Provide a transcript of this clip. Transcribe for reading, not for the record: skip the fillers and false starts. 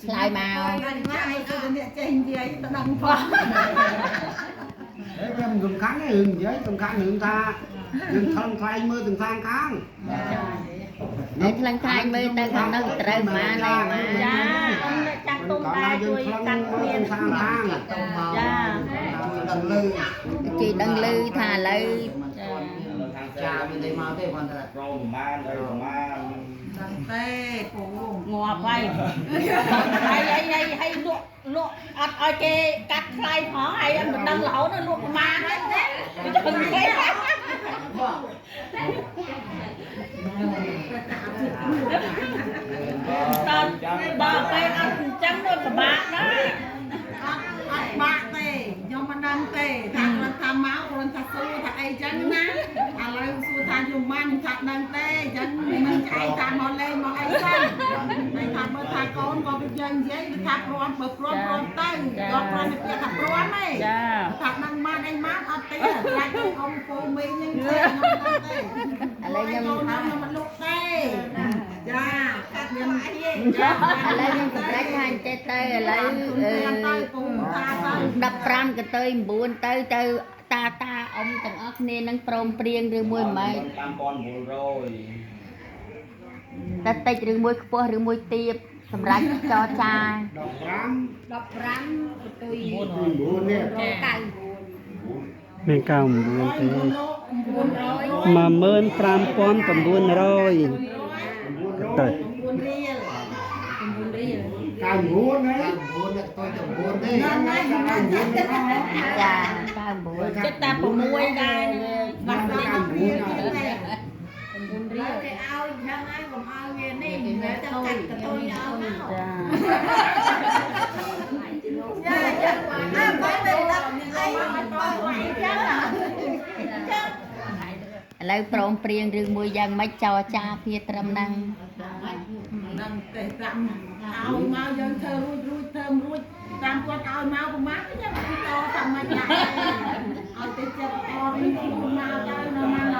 ឆ្លើយមក តែគឺអ្នកចេះនិយាយទៅដឹងផង តែវាមិនសំខាន់ទេរឿងនិយាយសំខាន់រឿងថាយើងថឹងថ្លែងមើលទាំងខាងខាង ហើយថ្លឹងថ្លែងមើលទៅខាងនោះត្រូវប៉ុន្មានហើយប៉ុន្មាន ចាអ៊ំចាស់ទុំដែរជួយកាត់គ្នា ទាំងខាងខាង ទៅមក ចា ជួយដឹងលឺ ជួយដឹងឮថាឥឡូវ ចាមានទេមកទេគាត់ថា ប្រប្រមាណអីប្រមាណ ដឹងទេពូ ងាប់ហើយហើយហើយហើយហើយលក់លក់អត់ឲ្យគេកាត់ថ្លៃផងហើយមិនដឹងរហូតលក់ប្រមាណហ្នឹងទេចឹងទេដល់ដល់ពេលអត់អញ្ចឹងទៅពិបាកណាស់ អត់អត់បាក់ទេខ្ញុំមិនដឹងទេថាគាត់ថាមកគាត់ថាសួរថាអីចឹងណាឥឡូវសួរថាយំបានខ្ញុំថាដឹងទេអញ្ចឹងមិនឆ្អែកថាមកលេងមកអីសិនហើយថាមើលថាកូនក៏វាយើងនិយាយវាថាព្រមបើព្រមព្រមទៅដល់ព្រមវាពាក្យថាព្រមឯង ចា ថាដឹងបានអីមកអត់ទេខ្លាចអ៊ំពូមីងហ្នឹងទេខ្ញុំដឹងទេ ឥឡូវខ្ញុំ ខ្ញុំមិនលុកទេចាកាត់មានអីទេចា ឥឡូវខ្ញុំសម្រេចថាអញ្ចេះទៅឥឡូវអឺ ទៅពូតាទៅ 15កន្ទុយ9ទៅទៅតាតាអ៊ំទាំងអស់គ្នានឹងព្រមព្រៀងឬមួយមិនម៉េច 5900 តែតិចឬមួយខ្ពស់ឬមួយទាបសម្រាប់ចរចា 15 15កតុយ 9នេះ 99 មាន99ទេ15900ទៅ 9រៀល 9រៀល 99ណា 9អ្នកទៅ9ទេ ហ្នឹងហើយហ្នឹង ចា99 ចិត្តតែ6ដែរបាត់តិច 9រៀលទេ 9រៀល គេឲ្យចឹងហើយកុំឲ្យវានេះទៅកាត់កតុយឲ្យមក ចា យ៉ាយ៉ាអើបើមិនដឹងអីបើអីចឹងចឹង ឥឡូវព្រមព្រៀងឬមួយយ៉ាងម៉េចចរចាគ្នាត្រឹមហ្នឹង ដឹងទេតាមឲ្យមកយើងធ្វើរួចរួចធ្វើរួចតាមគាត់ឲ្យមកប្រហែលខ្ញុំតតាមមិនដែរ